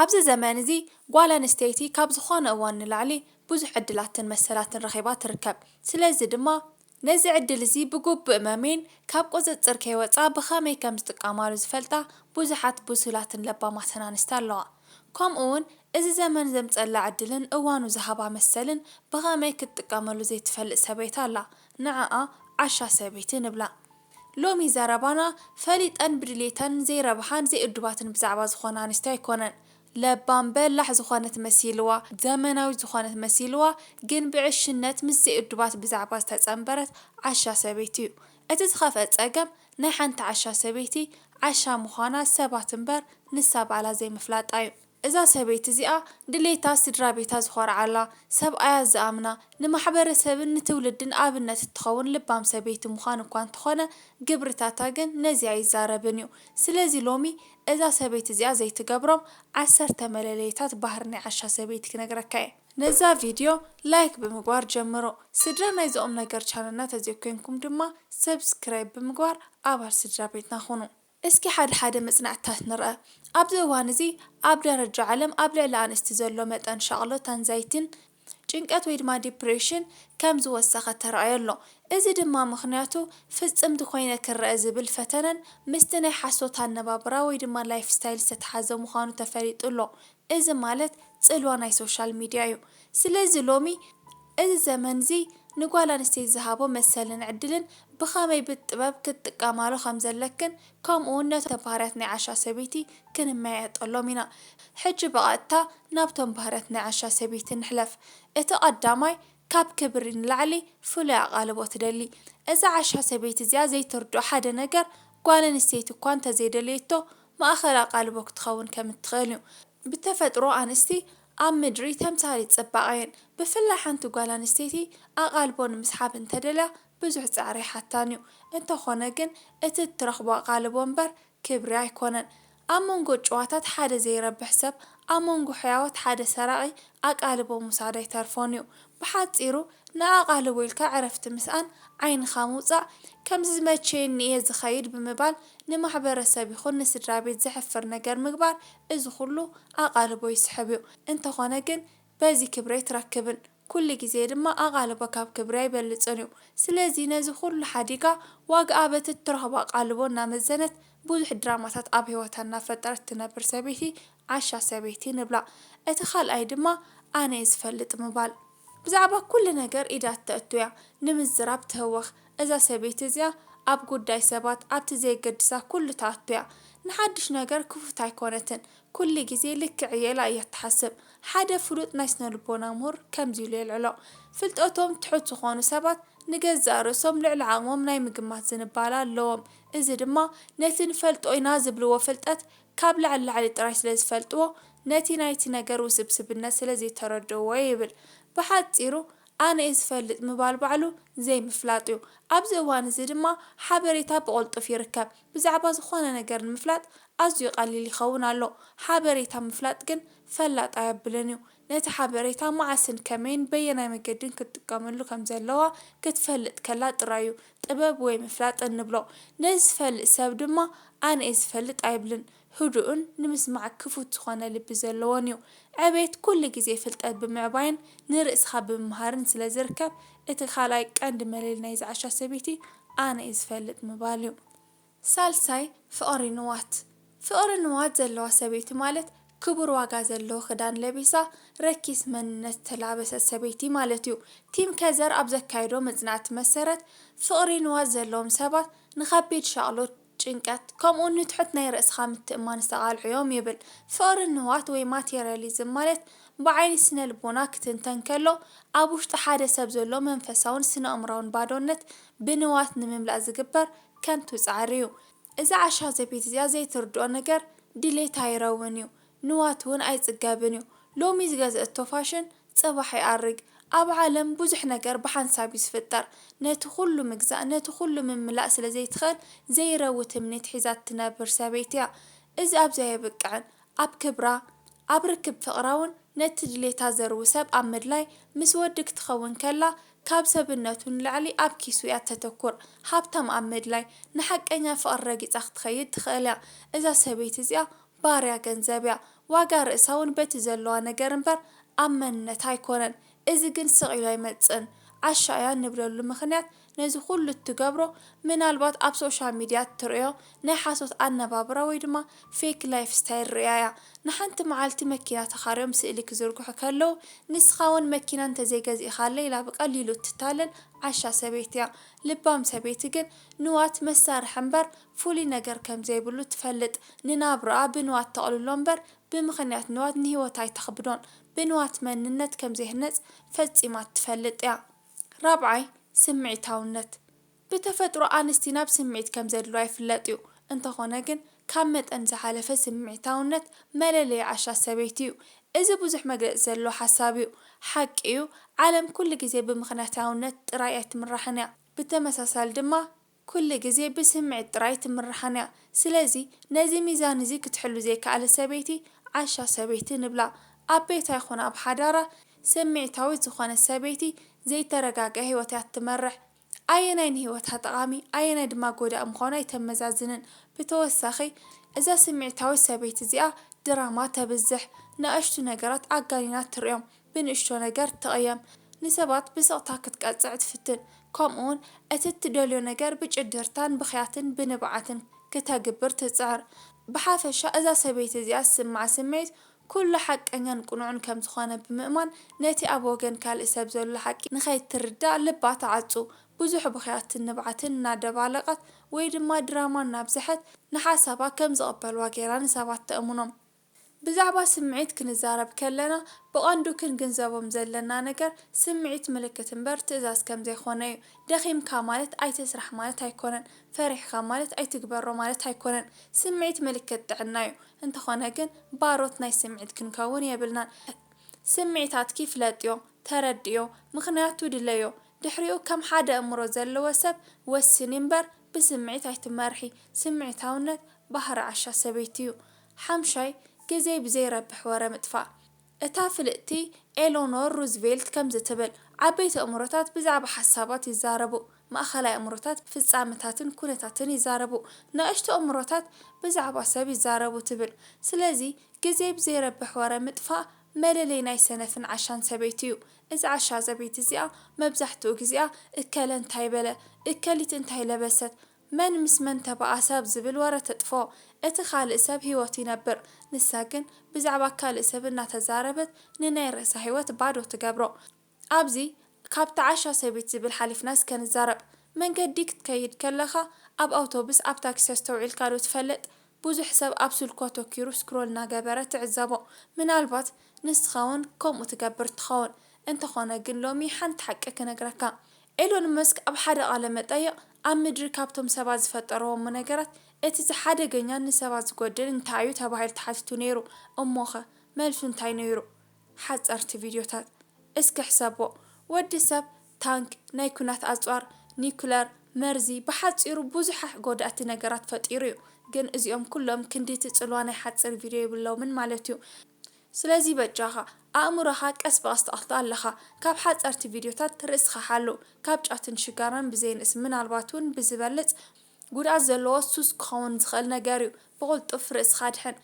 ኣብዚ ዘመን እዚ ጓል ኣንስተይቲ ካብ ዝኾነ እዋን ንላዕሊ ብዙሕ ዕድላትን መሰላትን ረኺባ ትርከብ። ስለዚ ድማ ነዚ ዕድል እዚ ብግቡእ መሜን ካብ ቁፅፅር ከይወፃ ብኸመይ ከም ዝጥቀማሉ ዝፈልጣ ብዙሓት ብሱላትን ለባማትን ኣንስቲ ኣለዋ። ከምኡ እውን እዚ ዘመን ዘምፀላ ዕድልን እዋኑ ዝሃባ መሰልን ብኸመይ ክትጥቀመሉ ዘይትፈልጥ ሰበይቲ ኣላ። ንዓኣ ዓሻ ሰበይቲ ንብላ። ሎሚ ዘረባና ፈሊጠን ብድሌተን ዘይረብሓን ዘይእዱባትን ብዛዕባ ዝኾና ኣንስቲ ኣይኮነን። ለባም በላሕ ዝኾነት መሲልዋ፣ ዘመናዊት ዝኾነት መሲልዋ፣ ግን ብዕሽነት ምስ ዘይእዱባት ብዛዕባ ዝተጸንበረት ዓሻ ሰበይቲ እዩ። እቲ ዝኸፍአ ጸገም ናይ ሓንቲ ዓሻ ሰበይቲ ዓሻ ምዃና ሰባት እምበር ንሳ ባዕላ ዘይምፍላጣ እዩ። እዛ ሰበይቲ እዚኣ ድሌታ ስድራ ቤታ ዝኾርዓላ፣ ሰብኣያ ዝኣምና፣ ንማሕበረሰብን ንትውልድን ኣብነት እትኸውን ልባም ሰበይቲ ምዃን እኳ እንተኾነ፣ ግብርታታ ግን ነዚ ኣይዛረብን እዩ። ስለዚ ሎሚ እዛ ሰበይቲ እዚኣ ዘይትገብሮም ዓሰርተ መለለይታት ባህሪ ናይ ዓሻ ሰበይቲ ክነግረካ እየ። ነዛ ቪድዮ ላይክ ብምግባር ጀምሮ። ስድራ ናይዚ ቁም ነገር ቻነልና ተዘይኮይንኩም ድማ ሰብስክራይብ ብምግባር ኣባል ስድራ ቤትና ኩኑ። እስኪ ሓደ ሓደ መጽናዕትታት ንርኣ። ኣብዚ እዋን እዚ ኣብ ደረጃ ዓለም ኣብ ልዕሊ ኣንስቲ ዘሎ መጠን ሻቕሎት ኣንዛይቲን ጭንቀት ወይ ድማ ዲፕሬሽን ከም ዝወሰኸ ተራእዮ ኣሎ። እዚ ድማ ምኽንያቱ ፍጽምቲ ኮይነ ክረአ ዝብል ፈተነን ምስቲ ናይ ሓሶት ኣነባብራ ወይ ድማ ላይፍ ስታይል ዝተተሓዘ ምዃኑ ተፈሊጡ ኣሎ። እዚ ማለት ጽልዋ ናይ ሶሻል ሚድያ እዩ። ስለዚ ሎሚ እዚ ዘመን እዚ ንጓል ኣንስተይቲ ዝሃቦ መሰልን ዕድልን ብኸመይ ብጥበብ ክትጥቀማሉ ከም ዘለክን ከምኡ እውን ነቶም ባህርያት ናይ ዓሻ ሰበይቲ ክንመያየጠሎም ኢና። ሕጂ ብቐጥታ ናብቶም ባህርያት ናይ ዓሻ ሰበይቲ ንሕለፍ። እቲ ቀዳማይ ካብ ክብሪ ንላዕሊ ፍሉይ ኣቓልቦ ትደሊ። እዛ ዓሻ ሰበይቲ እዚኣ ዘይትርድኦ ሓደ ነገር ጓል ኣንስተይቲ እኳ እንተዘይደለየቶ ማእኸል ኣቓልቦ ክትኸውን ከም እትኽእል እዩ። ብተፈጥሮ ኣንስቲ ኣብ ምድሪ ተምሳሌት ጽባቐ እየን። ብፍላይ ሓንቲ ጓል ኣንስተይቲ ኣቓልቦ ንምስሓብ እንተደልያ ብዙሕ ጻዕሪ ይሓታን እዩ። እንተኾነ ግን እቲ እትረኽቦ ኣቓልቦ እምበር ክብሪ ኣይኮነን። ኣብ መንጎ ጭዋታት ሓደ ዘይረብሕ ሰብ፣ ኣብ መንጎ ሕያዎት ሓደ ሰራቒ ኣቃልቦ ምውሳድ ኣይተርፎን እዩ። ብሓጺሩ ንኣቓልቦ ኢልካ ዕረፍቲ ምስኣን፣ ዓይንኻ ምውጻእ፣ ከምዚ ዝመቸየኒ እየ ዝኸይድ ብምባል ንማሕበረሰብ ይኹን ንስድራ ቤት ዘሕፍር ነገር ምግባር፣ እዚ ኩሉ ኣቓልቦ ይስሕብ እዩ። እንተኾነ ግን በዚ ክብሪ ኣይትረክብን። ኩሉ ግዜ ድማ ኣቓልቦ ካብ ክብሪ ኣይበልጽን እዩ። ስለዚ ነዚ ኩሉ ሓዲጋ ዋግኣ በቲ እትረኽቦ ኣቓልቦ እናመዘነት ብዙሕ ድራማታት ኣብ ህይወታ እናፈጠረት ትነብር ሰበይቲ ዓሻ ሰበይቲ ንብላ። እቲ ካልኣይ ድማ ኣነ እየ ዝፈልጥ ምባል። ብዛዕባ ኩሉ ነገር ኢዳ እተእቱ እያ፣ ንምዝራብ ትህወኽ። እዛ ሰበይቲ እዚኣ ኣብ ጉዳይ ሰባት ኣብቲ ዘየገድሳ ኩሉ ትኣቱ እያ። ንሓድሽ ነገር ክፉት ኣይኮነትን። ኩሉ ግዜ ልክዕ እየ ኢላ እያ ትሓስብ። ሓደ ፍሉጥ ናይ ስነ ልቦና ምሁር ከምዚ ኢሉ የልዕሎ፣ ፍልጠቶም ትሑት ዝኾኑ ሰባት ንገዛእ ርእሶም ልዕሊ ዓቕሞም ናይ ምግማት ዝንባለ ኣለዎም። እዚ ድማ ነቲ ንፈልጦ ኢና ዝብልዎ ፍልጠት ካብ ላዕሊ ላዕሊ ጥራይ ስለ ዝፈልጥዎ፣ ነቲ ናይቲ ነገር ውስብስብነት ስለ ዘይተረድእዎ ይብል። ብሓጺሩ፣ ኣነ እየ ዝፈልጥ ምባል ባዕሉ ዘይምፍላጥ እዩ። ኣብዚ እዋን እዚ ድማ ሓበሬታ ብቕልጡፍ ይርከብ። ብዛዕባ ዝኾነ ነገር ንምፍላጥ ኣዝዩ ቀሊል ይኸውን ኣሎ። ሓበሬታ ምፍላጥ ግን ፈላጥ ኣየብልን እዩ። ነቲ ሓበሬታ መዓስን ከመይን በየናይ መገድን ክትጥቀመሉ ከም ዘለዋ ክትፈልጥ ከላ ጥራይ እዩ ጥበብ ወይ ምፍላጥ እንብሎ። ነዚ ዝፈልጥ ሰብ ድማ ኣነ እየ ዝፈልጥ ኣይብልን። ህዱእን ንምስማዕ ክፉት ዝኾነ ልቢ ዘለዎን እዩ። ዕቤት ኩሉ ግዜ ፍልጠት ብምዕባይን ንርእስኻ ብምምሃርን ስለ ዝርከብ፣ እቲ ካልኣይ ቀንዲ መለለዪ ናይዛ ዓሻ ሰበይቲ ኣነ እየ ዝፈልጥ ምባል እዩ። ሳልሳይ፣ ፍቕሪ ንዋት። ፍቕሪ ንዋት ዘለዋ ሰበይቲ ማለት ክቡር ዋጋ ዘለዎ ክዳን ለቢሳ ረኪስ መንነት ዝተላበሰት ሰበይቲ ማለት እዩ። ቲም ከዘር ኣብ ዘካየዶ መጽናዕቲ መሰረት፣ ፍቕሪ ንዋት ዘለዎም ሰባት ንኸቢድ ሻቕሎት፣ ጭንቀት፣ ከምኡውን ንትሑት ናይ ርእስኻ ምትእምማን ዝተቓልዑ እዮም ይብል። ፍቕሪ ንዋት ወይ ማቴሪያሊዝም ማለት ብዓይኒ ስነ ልቦና ክትንተን ከሎ፣ ኣብ ውሽጢ ሓደ ሰብ ዘሎ መንፈሳውን ስነ ኣእምራውን ባዶነት ብንዋት ንምምላእ ዝግበር ከንቱ ጻዕሪ እዩ። እዛ ዓሻ ሰበይቲ እዚኣ ዘይትርድኦ ነገር ድሌታ ኣይረውን እዩ፣ ንዋት እውን ኣይጽገብን እዩ። ሎሚ ዝገዝአቶ ፋሽን ጽባሕ ይኣርግ። ኣብ ዓለም ብዙሕ ነገር ብሓንሳብ እዩ ዝፍጠር። ነቲ ኩሉ ምግዛእ፣ ነቲ ኩሉ ምምላእ ስለ ዘይትኽእል፣ ዘይረዊ ትምኒት ሒዛ እትነብር ሰበይቲ እያ። እዚ ኣብዚ ኣየብቅዕን። ኣብ ክብራ፣ ኣብ ርክብ ፍቕራ እውን ነቲ ድሌታ ዘርዊ ሰብ ኣብ ምድላይ፣ ምስ ወዲ ክትኸውን ከላ፣ ካብ ሰብነቱ ንላዕሊ ኣብ ኪሱ እያ ተተኩር። ሃብታም ኣብ ምድላይ፣ ንሓቀኛ ፍቕሪ ረጊጻ ክትኸይድ ትኽእል እያ። እዛ ሰበይቲ እዚኣ ባርያ ገንዘብ እያ። ዋጋ ርእሳ እውን በቲ ዘለዋ ነገር እምበር ኣብ መንነታ ኣይኮነን። እዚ ግን ስቕ ኢሉ ኣይመጽእን። ዓሻ እያ እንብለሉ ምኽንያት ነዚ ኩሉ እትገብሮ ምናልባት ኣብ ሶሻል ሚድያ እትርእዮ ናይ ሓሶት ኣነባብራ ወይ ድማ ፌክ ላይፍ ስታይል ርእያ እያ። ንሓንቲ መዓልቲ መኪና ተኻርዮም ስእሊ ክዝርግሑ ከለዉ ንስኻ እውን መኪና እንተዘይገዚእኻለይ ኢላ ብቐሊሉ እትታለል ዓሻ ሰበይቲ እያ። ልባም ሰበይቲ ግን ንዋት መሳርሒ እምበር ፍሉይ ነገር ከም ዘይብሉ ትፈልጥ። ንናብራኣ ብንዋት ተቕልሎ እምበር ብምኽንያት ንዋት ንህይወታ ኣይተኽብዶን። ብንዋት መንነት ከም ዘይህነጽ ፈጺማ ትፈልጥ እያ። ራብዓይ፣ ስምዒታውነት። ብተፈጥሮ ኣንስቲ ናብ ስምዒት ከም ዘድልዋ ይፍለጥ እዩ። እንተኾነ ግን ካብ መጠን ዝሓለፈ ስምዒታውነት መለለዪ ዓሻ ሰበይቲ እዩ። እዚ ብዙሕ መግለጺ ዘለዎ ሓሳብ እዩ። ሓቂ እዩ፣ ዓለም ኩሉ ግዜ ብምኽንያታውነት ጥራይ ኣይትምራሕን እያ። ብተመሳሳሊ ድማ ኩሉ ግዜ ብስምዒት ጥራይ ኣይትምራሕን እያ። ስለዚ ነዚ ሚዛን እዚ ክትሕሉ ዘይከኣለት ሰበይቲ ዓሻ ሰበይቲ ንብላ። ኣብ ቤታ ይኹን ኣብ ሓዳራ ስምዒታዊት ዝኾነት ሰበይቲ ዘይተረጋግአ ህይወት እያ እትመርሕ። ኣየናይ ንህይወታ ጠቓሚ ኣየናይ ድማ ጎዳኢ ምዃኑ ኣይተመዛዝንን። ብተወሳኺ እዛ ስምዒታዊት ሰበይቲ እዚኣ ድራማ ተብዝሕ፣ ንኣሽቱ ነገራት ኣጋኒና ትርእዮም፣ ብንእሽቶ ነገር ትቕየም፣ ንሰባት ብስቕታ ክትቀጽዕ ትፍትን፣ ከምኡውን እቲ እትደልዮ ነገር ብጭድርታን ብኽያትን ብንብዓትን ክተግብር ትጽዕር። ብሓፈሻ እዛ ሰበይቲ እዚኣ ዝስምዓ ስምዒት ኩሉ ሓቀኛን ቅኑዕን ከም ዝኾነ ብምእማን ነቲ ኣብ ወገን ካልእ ሰብ ዘሎ ሓቂ ንኸይትርዳእ ልባ ትዓጹ። ብዙሕ ብኽያትን ንብዓትን እናደባለቐት ወይ ድማ ድራማ እናብዝሐት ንሓሳባ ከም ዝቕበልዋ ገይራ ንሰባት ተእምኖም። ብዛዕባ ስምዒት ክንዛረብ ከለና ብቐንዱ ክንግንዘቦም ዘለና ነገር ስምዒት ምልክት እምበር ትእዛዝ ከም ዘይኮነ እዩ። ደኺምካ ማለት ኣይትስራሕ ማለት ኣይኮነን። ፈሪሕካ ማለት ኣይትግበሮ ማለት ኣይኮነን። ስምዒት ምልክት ጥዕና እዩ። እንተኾነ ግን ባሮት ናይ ስምዒት ክንከውን የብልናን። ስምዒታትኪ ፍለጥዮ፣ ተረድእዮ፣ ምኽንያቱ ድለዮ። ድሕሪኡ ከም ሓደ ኣእምሮ ዘለዎ ሰብ ወስኒ እምበር ብስምዒት ኣይትመርሒ። ስምዒታውነት ባህሪ ዓሻ ሰበይቲ እዩ። ሓምሻይ፣ ግዜ ብዘይረብሕ ወረ ምጥፋእ። እታ ፍልጥቲ ኤሎኖር ሩዝቬልት ከምዚ ትብል፣ ዓበይቲ ኣእምሮታት ብዛዕባ ሓሳባት ይዛረቡ፣ ማእኸላይ ኣእምሮታት ፍጻመታትን ኩነታትን ይዛረቡ፣ ንኣሽቱ ኣእምሮታት ብዛዕባ ሰብ ይዛረቡ ትብል። ስለዚ ግዜ ብዘይረብሕ ወረ ምጥፋእ መለለይ ናይ ሰነፍን ዓሻን ሰበይቲ እዩ። እዚ ዓሻ ሰበይቲ እዚኣ መብዛሕትኡ ግዜኣ እከለ እንታይ በለ፣ እከሊት እንታይ ለበሰት፣ መን ምስ መን ተባኣሰ ኣብ ዝብል ወረ ተጥፎ። እቲ ካልእ ሰብ ህይወቱ ይነብር፣ ንሳ ግን ብዛዕባ ካልእ ሰብ እናተዛረበት ንናይ ርእሳ ህይወት ባዶ ትገብሮ። ኣብዚ ካብታ ዓሻ ሰበይቲ ዝብል ሓሊፍና እስከ ንዛረብ። መንገዲ ክትከይድ ከለኻ ኣብ ኣውቶቡስ ኣብ ታክሲ ኣስተውዒልካ ዶ ትፈልጥ? ብዙሕ ሰብ ኣብ ስልኩ ኣተኲሩ ስክሮል እናገበረ ትዕዘቦ። ምናልባት ንስኻ እውን ከምኡ ትገብር ትኸውን። እንተኾነ ግን ሎሚ ሓንቲ ሓቂ ክነግረካ። ኤሎን መስክ ኣብ ሓደ ቃለ መጠይቕ ኣብ ምድሪ ካብቶም ሰባት ዝፈጠርዎሞ ነገራት እቲ ዝሓደገኛን ንሰባት ዝጎድእን እንታይ እዩ ተባሂሉ ተሓቲቱ ነይሩ። እሞኸ መልሱ እንታይ ነይሩ? ሓጸርቲ ቪድዮታት። እስኪ ሕሰቦ፣ ወዲ ሰብ ታንክ፣ ናይ ኲናት ኣጽዋር፣ ኒኩለር፣ መርዚ፣ ብሓጺሩ ብዙሓሕ ጎዳእቲ ነገራት ፈጢሩ እዩ። ግን እዚኦም ኩሎም ክንዲ እቲ ጽልዋ ናይ ሓጺር ቪድዮ የብሎምን ማለት እዩ። ስለዚ በጃኻ ኣእምሮኻ ቀስ ብቐስ ትቐትሎ ኣለኻ። ካብ ሓጸርቲ ቪድዮታት ርእስኻ ሓሉ። ካብ ጫትን ሽጋራን ብዘይንእስ ምናልባት እውን ብዝበልጽ ጉድኣት ዘለዎ ሱስ ክኸውን ዝኽእል ነገር እዩ። ብቕልጡፍ ርእስኻ ኣድሕን።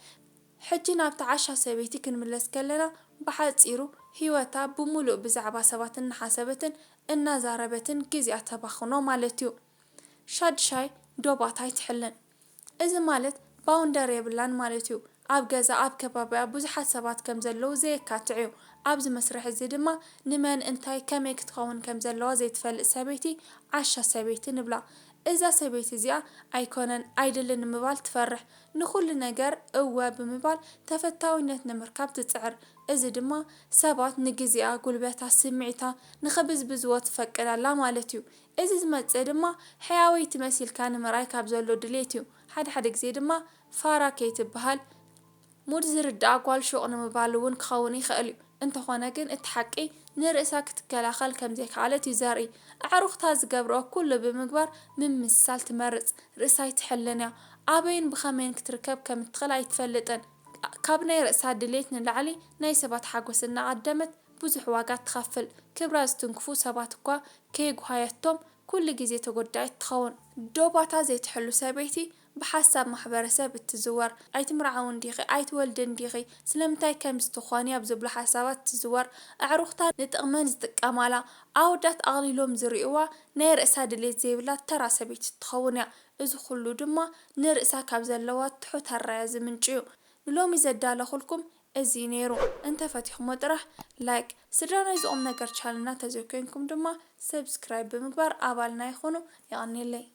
ሕጂ ናብታ ዓሻ ሰበይቲ ክንምለስ ከለና ብሓጺሩ ህይወታ ብምሉእ ብዛዕባ ሰባት እናሓሰበትን እናዛረበትን ግዜኣ ተባኽኖ ማለት እዩ። ሻድሻይ ዶባታ ኣይትሕልን። እዚ ማለት ባውንደር የብላን ማለት እዩ። ኣብ ገዛ ኣብ ከባቢኣ ብዙሓት ሰባት ከም ዘለዉ ዘየካትዕ እዩ። ኣብዚ መስርሕ እዚ ድማ ንመን እንታይ ከመይ ክትኸውን ከም ዘለዋ ዘይትፈልጥ ሰበይቲ ዓሻ ሰበይቲ ንብላ። እዛ ሰበይቲ እዚኣ ኣይኮነን ኣይደልን ንምባል ትፈርሕ። ንኹሉ ነገር እወ ብምባል ተፈታዊነት ንምርካብ ትጽዕር። እዚ ድማ ሰባት ንግዜኣ፣ ጉልበታ፣ ስምዒታ ንኽብዝብዝዎ ትፈቅድ ኣላ ማለት እዩ። እዚ ዝመጽእ ድማ ሕያወይቲ መሲልካ ንምርኣይ ካብ ዘሎ ድሌት እዩ። ሓደ ሓደ ግዜ ድማ ፋራ ከይትበሃል ሙድ ዝርድኣ ጓል ሹቕ ንምባል እውን ክኸውን ይኽእል እዩ። እንተኾነ ግን እቲ ሓቂ ንርእሳ ክትከላኸል ከም ዘይከኣለት እዩ ዘርኢ። ኣዕሩኽታ ዝገብርኦ ኩሉ ብምግባር ምምስሳል ትመርጽ። ርእሳ ኣይትሕልን እያ። ኣበይን ብኸመይን ክትርከብ ከም እትኽእል ኣይትፈልጥን። ካብ ናይ ርእሳ ድሌት ንላዕሊ ናይ ሰባት ሓጎስ እናቐደመት ብዙሕ ዋጋ ትኸፍል። ክብራ ዝትንክፉ ሰባት እኳ ከየጉሃየቶም ኩሉ ግዜ ተጎዳኢት ትኸውን። ዶባታ ዘይትሕሉ ሰበይቲ ብሓሳብ ማሕበረሰብ እትዝወር፣ ኣይትምርዓውን ዲኺ ኣይትወልድን ዲኺ ስለምንታይ ከምዚ ትኾኒ ኣብ ዝብሉ ሓሳባት እትዝወር፣ ኣዕሩኽታ ንጥቕመን ዝጥቀማላ፣ ኣወዳት ኣቕሊሎም ዝሪእዋ፣ ናይ ርእሳ ድሌት ዘይብላ ተራ ሰበይቲ ትኸውን እያ። እዚ ኩሉ ድማ ንርእሳ ካብ ዘለዋ ትሑት ኣራያ ዝምንጭ እዩ። ንሎሚ ዘዳለኹልኩም እዚ እዩ ነይሩ። እንተፈቲኹሞ ጥራሕ ላይክ፣ ስድራ ናይዚ ቁም ነገር ቻነልና ተዘይኮይንኩም ድማ ሰብስክራይብ ብምግባር ኣባልና ይኹኑ። የቐንየለይ።